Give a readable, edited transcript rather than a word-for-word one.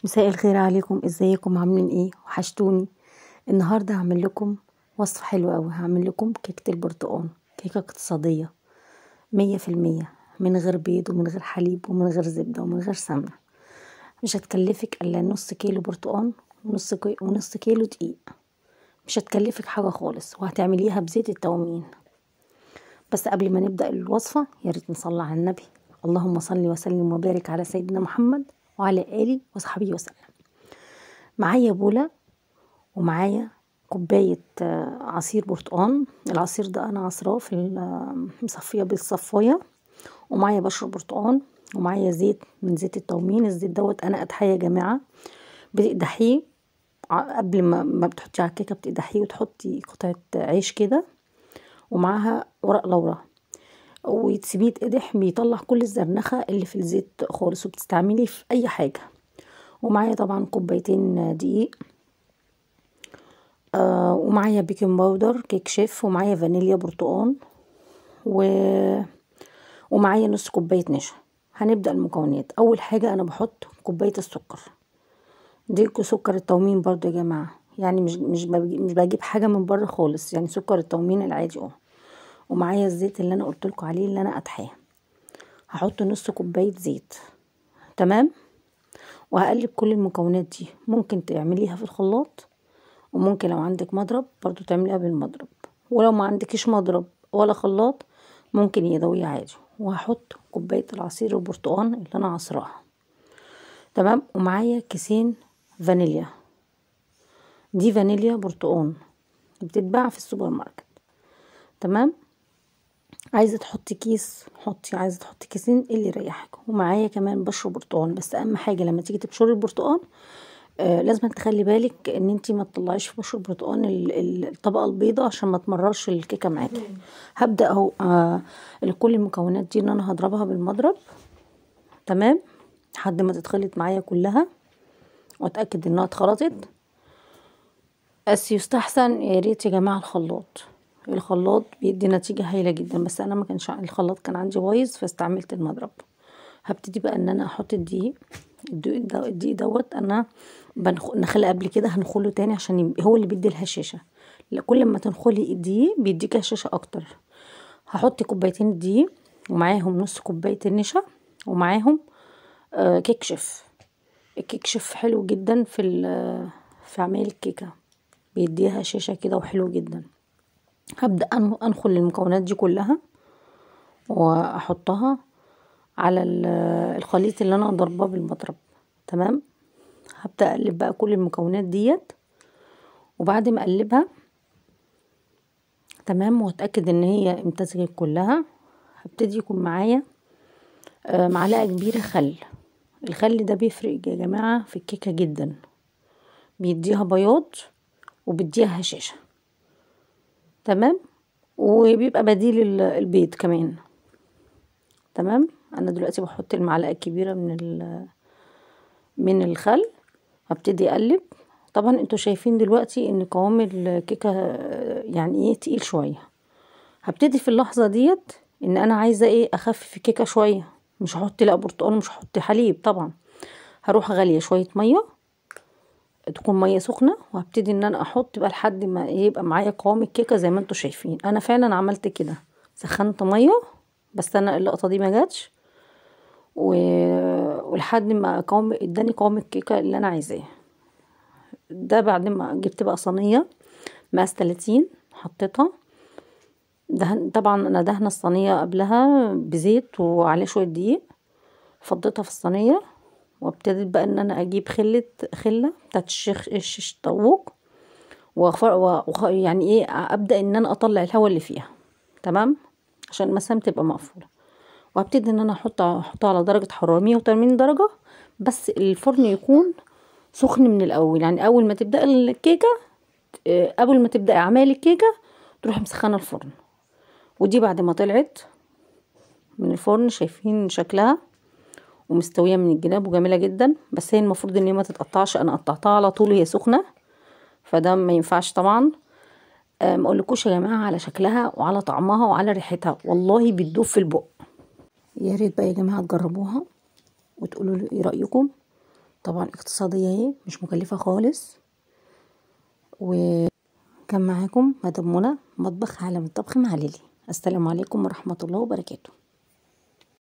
مساء الخير عليكم، ازيكم؟ عاملين ايه؟ وحشتوني. النهارده هعمل لكم وصفه حلوة قوي. هعمل لكم كيكة البرتقال، كيكة اقتصادية 100%، من غير بيض ومن غير حليب ومن غير زبدة ومن غير سمنه. مش هتكلفك الا نص كيلو برتقال ونص كيلو دقيق، مش هتكلفك حاجة خالص، وهتعمليها بزيت التومين. بس قبل ما نبدا الوصفة يا ريت نصلي على النبي. اللهم صل وسلم وبارك على سيدنا محمد وعلى آله وصحبه وسلم. معايا بولة ومعايا كوباية عصير برتقان. العصير ده أنا عصراه في مصفية بالصفاية، ومعايا بشر برتقان، ومعايا زيت من زيت التومين. الزيت دوت أنا قدحاه يا جماعة، بتقدحيه قبل ما بتحطيه على الكيكة، بتقدحيه وتحطي قطعة عيش كده ومعاها ورق لورا وتسيبيه يتقدح، بيطلع كل الزرنخة اللي في الزيت خالص، وبتستعمليه في اي حاجة. ومعايا طبعا كوبايتين دقيق، ومعايا baking powder كيك شيف، ومعايا فانيليا برتقان، ومعايا نص كوباية نشا. هنبدأ المكونات. اول حاجة انا بحط كوباية السكر، دي سكر التومين برضو يا جماعة، يعني مش بجيب حاجة من بره خالص، يعني سكر التومين العادي. ومعايا الزيت اللي انا قلت لكم عليه اللي انا قدحاه، هحط نص كوباية زيت. تمام. وهقلب كل المكونات دي. ممكن تعمليها في الخلاط، وممكن لو عندك مضرب برضو تعمليها بالمضرب، ولو ما عندكيش مضرب ولا خلاط ممكن يدوية عادي. وهحط كوباية العصير البرتقال اللي انا عصراها. تمام. ومعايا كيسين فانيليا، دي فانيليا برتقال بتتباع في السوبر ماركت. تمام. عايزه تحطي كيس حطي، عايزه تحطي كيسين اللي يريحك. ومعايا كمان بشر برتقال. بس اهم حاجة لما تيجي تبشري البرتقال لازم تخلي بالك ان انتي ما تطلعيش في بشر البرتقال الطبقة البيضاء عشان ما تمررش الكيكه معاكي. هبدا اهو كل المكونات دي ان انا هضربها بالمضرب. تمام. لحد ما تتخلط معايا كلها واتاكد انها اتخلطت. بس يستحسن يا ريت يا جماعة الخلاط، الخلاط بيدي نتيجة هايلة جدا، بس انا ما كانش الخلاط كان عندي بايظ فاستعملت المضرب. هبتدي بقى ان انا احط الدقيق. الدقيق دوت انا نخله قبل كده، هنخله تاني عشان هو اللي بيدي الهشاشه. كل ما تنخلي الدقيق بيديك هشاشة اكتر. هحط كوبايتين دقيق ومعاهم نص كوباية النشا، ومعاهم كيك شيف. الكيك شيف حلو جدا في عمايل الكيكه، بيديها هشاشة كده وحلو جدا. هبدأ انخل المكونات دي كلها واحطها على الخليط اللي انا ضرباه بالمضرب. تمام. هبدأ اقلب بقى كل المكونات ديت، وبعد ما اقلبها تمام واتاكد ان هي امتزجت كلها، هبتدي يكون معايا معلقه كبيرة خل. الخل ده بيفرق يا جماعة في الكيكه جدا، بيديها بياض وبيديها هشاشة. تمام. وبيبقى بديل البيض كمان. تمام. انا دلوقتي بحط المعلقة الكبيرة من الخل. هبتدي اقلب. طبعا انتوا شايفين دلوقتي ان قوام الكيكه يعني ايه تقيل شوية. هبتدي في اللحظة ديت ان انا عايزه ايه اخفف الكيكه شوية، مش هحط لا برتقال ومش هحط حليب طبعا. هروح غالية شوية مية، تكون مية سخنة، وهبتدي ان انا احط بقى لحد ما يبقى معايا قوام الكيكه زي ما انتوا شايفين. انا فعلا عملت كده، سخنت مية، بس انا اللقطة دي ما جاتش، ولحد ما قوام اداني قوام الكيكه اللي انا عايزاه. ده بعد ما جبت بقى صينية مقاس 30 حطيتها. دهن طبعا انا دهنه الصينية قبلها بزيت وعليه شوية دقيق، فضيتها في الصينية، وابتديت بقى ان انا اجيب خله بتاعت الشيش الطاووق، يعني ايه ابدا ان انا اطلع الهواء اللي فيها. تمام. عشان المسام تبقى مقفولة. وابتدي ان انا احطها على درجه حرارة 180 درجه، بس الفرن يكون سخن من الاول. يعني اول ما تبدا الكيكه، قبل ما تبدا اعمال الكيكه تروح مسخنه الفرن. ودي بعد ما طلعت من الفرن شايفين شكلها ومستويه من الجناب وجميلة جدا. بس هي المفروض ان هي ما تتقطعش، انا قطعتها على طول وهي سخنة، فده ما ينفعش طبعا. ما اقولكوش يا جماعة على شكلها وعلى طعمها وعلى ريحتها، والله بتدوب في البق. يا ريت بقى يا جماعة تجربوها وتقولوا لي ايه رايكم. طبعا اقتصادية اهي، مش مكلفة خالص. وكان معاكم مدام منى، مطبخ عالم الطبخ مع ليلي. السلام عليكم ورحمة الله وبركاته.